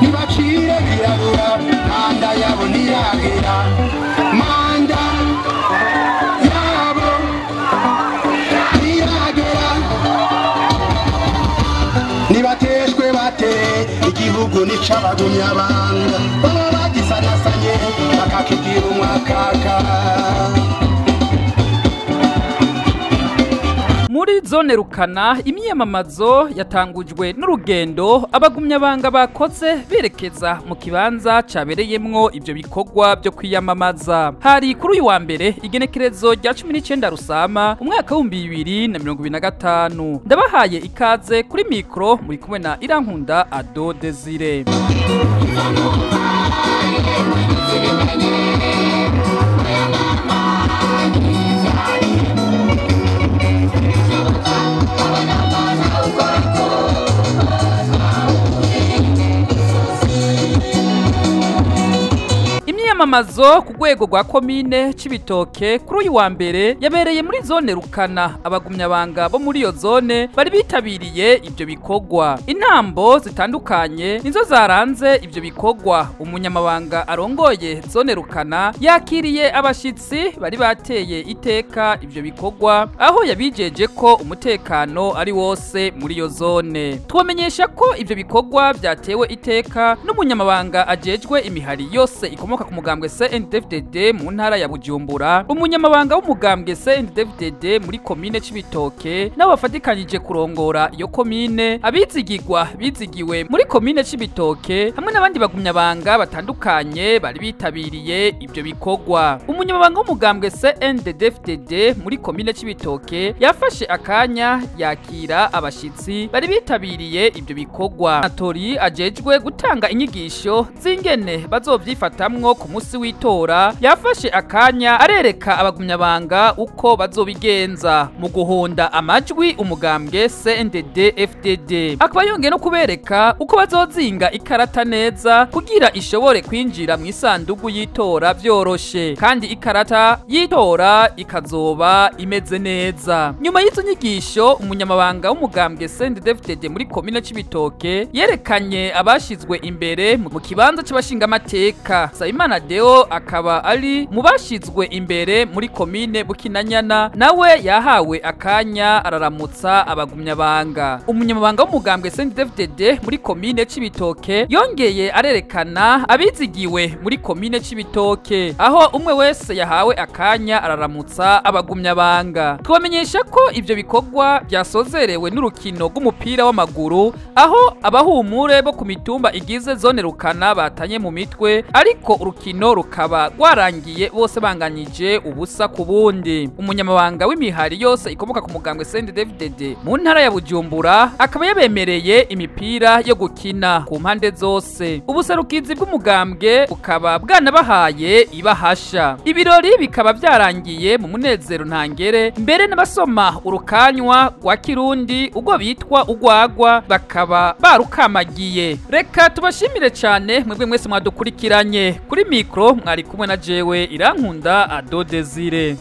Nibacire birabura, manda yabo ntiragera, manda yabo ntiragera. Nibateshwe bate igihugu nic'abagumyabanga, baba bagisanasanye bakakigira umwakaka. Muri zone Rukana, imyiyamamazo yatangujwe n'urugendo abagumyabanga bakoze berekeza mu kibanza cabereyemwo ivyo bikorwa byo kwiyamamaza. Hari kuri uyu wa mbere, igenekerezo rya 19 Rusama umwaka w'2025. Ndabahaye ikaze, kuri mikro muri kumwe na Irankunda Ado Desire. Imyiyamamazo ku rwego rwa komine Cibitoke kuri uyu wa mbere yabereye muri zone Rukana. Abagumyabanga bo muri iyo zone bari bitabiriye ibyo bikorwa. Intambo zitandukanye nizo zaranze ibyo bikorwa. Umunyamabanga arongoye zone Rukana yakiriye abashitsi bari bateye iteka ibyo bikorwa, aho yabijeje ko umutekano ari wose muri iyo zone. Twamenyesha ko ibyo bikorwa byatewe iteka n'umunyamabanga ajejwe imihari yose ikomoka ku mugambwe CNDD-FDD mu ntara ya Bujumbura, umunyamabanga w'umugambwe CNDD-FDD muri komine Cibitoke nabo bafatikanije kurongora iyo komine, abizigirwa bizigiwe muri komine Cibitoke hamwe n'abandi bagumyabanga batandukanye bari bitabiriye ibyo bikorwa. Umunyamabanga w'umugambwe CNDD-FDD muri komine Cibitoke yafashe akanya yakira abashitsi bari bitabiriye ibyo bikorwa. Atori ajejwe gutanga inyigisho z'ingene bazovyifatamwo ku musi w'itora yafashe akanya arereka abagumyabanga uko bazobigenza mu guhonda amajwi umugambwe CNDD FDD, akaba yongeye no kubereka uko bazozinga ikarata neza kugira ishobore kwinjira mu isandugu y'itora vyoroshe, kandi ikarata y'itora ikazoba imeze neza. Nyuma y'izo nyigisho, umunyamabanga w'umugambwe CNDD FDD muri komine Cibitoke yerekanye abashizwe imbere mu kibanza c'abashingamateka. Nsabimana Deo akaba ari mu bashizwe imbere muri komine Bukinanyana, nawe yahawe akanya araramutsa abagumyabanga. Umunyamabanga w'umugambwe CNDD-FDD muri komine Cibitoke yongeye arerekana abizigiwe muri komine Cibitoke, aho umwe wese yahawe akanya araramutsa abagumyabanga. Twamenyesha ko ivyo bikorwa byasozerewe n'urukino rw'umupira w'amaguru, aho abahumure bo ku mitumba igize zone Rukana batanye mu mitwe, ariko urukino rukaba rwarangiye bose banganyije ubusa ku bundi. Umunyamabanga w'imihari yose ikomoka ku mugambwe CNDD-FDD mu ntara ya Bujumbura akaba yabemereye imipira yo gukina ku mpande zose. Ubuserukizi bw'umugambwe bukaba bwanabahaye ibahasha. Ibirori bikaba byarangiye mu munezero ntangere, mbere n'abasoma urukanywa rwa Kirundi ubwo bitwa ugwagwa bakaba barukamagiye. Reka tubashimire cyane mwebwe mwese mwadukurikiranye. Kuri mikro mwari kumwe na jewe Irankunda Ado Desire.